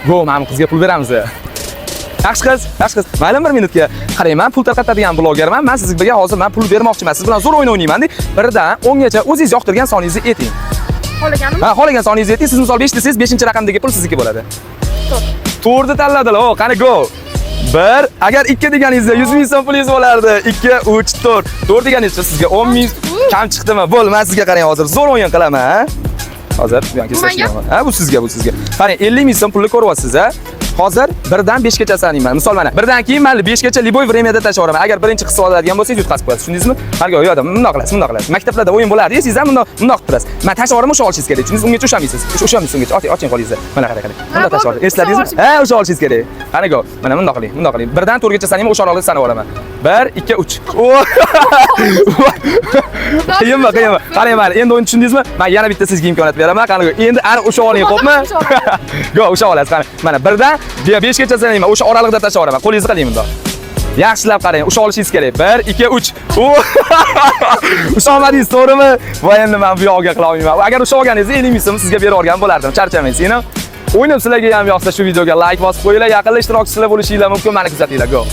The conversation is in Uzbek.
Go, mana bu qizga pul beramiz. Yaxshi qiz, yaxshi qiz. Mayli, bir minutga. Qarang, men pul tarqatadigan blogerman. Men sizga hozir men pul bermoqchiman. Siz bilan zo'r o'yin o'ynayman deb, 1 dan 10 gacha o'zingiz yoqtirgan soningizni ayting. Xohlaganim. Ha, xohlagan soningizni ayting. Siz misol 5 desangiz, 5-raqamdagi pul sizniki bo'ladi. 4. 4ni tanladilar. O, qani, go. 1, agar 2 deganingizda 100 ming so'm pulingiz bo'lardi. 2, 3, 4. 4 deganingizda sizga 10 ming kam chiqdimi? Bo'ldi, men sizga, qarang, hozir zo'r o'yin qilaman, ha? Hozir bu yoqqa. Bu menga? Ha, bu sizga, bu sizga. Qarang, 50 ming so'm pulni ko'ryapsiz, ha? Hozir 1 dan 5 gacha sanayman. Misol mana, 1 dan keyin mayli 5 gacha любой время da tashlab yuboraman. Agar birinchi qisib oladigan bo'lsangiz, yutqazib qo'yasiz. Tushundingizmi? Har yo'q, yo'q, bundoq qilasiz, bundoq qilasiz. Maktablarda o'yin bo'lardi, siz ham bundoq, bundoq qilib turasiz. Men tashlab yuboraman, o'sha olishingiz kerak. Tushundingizmi? Ungacha ushlamaysiz. Ushlamaysiz ungacha. Oching, oching qo'lingizni. Mana qarang, qarang. Bundoq tashlab yuborasiz. Esladingizmi? Ha, o'sha olishingiz kerak. Qani, go. Mana bundoq qiling, bundoq qiling. 1 dan 4 gacha sanayman, o'sha oralig'ida sanab yuboraman. 1, 2, 3. Qiyinmi, qiyinmi? Qarang, mayli, endi o'yinni tushundingizmi? Men yana bitta sizga imkoniyat beraman. Qani, endi aniq o'sha oling, xo'pmi? Go, o'sha olasiz. Qani, mana 1 dan 5 gacha sanayman, o'sha oralig'ida tashlab yuboraman. Qo'lingizni qiling bundoq. Yaxshilab qarang, o'sha olishingiz kerak. 1, 2, 3. Usha olmadingiz, to'g'rimi? Voy, endi men bu yog'iga qila olmayman. Agar usha olganingizda 50 ming so'm sizga berib olgan bo'lardim. Charchamaysiz, inim. O'yinim sizlarga ham yoqsa, shu videoga like bosib qo'yinglar. Yaqinda ishtirokchilar bo'lishinglar mumkin. Mani kuzatinglar. Go.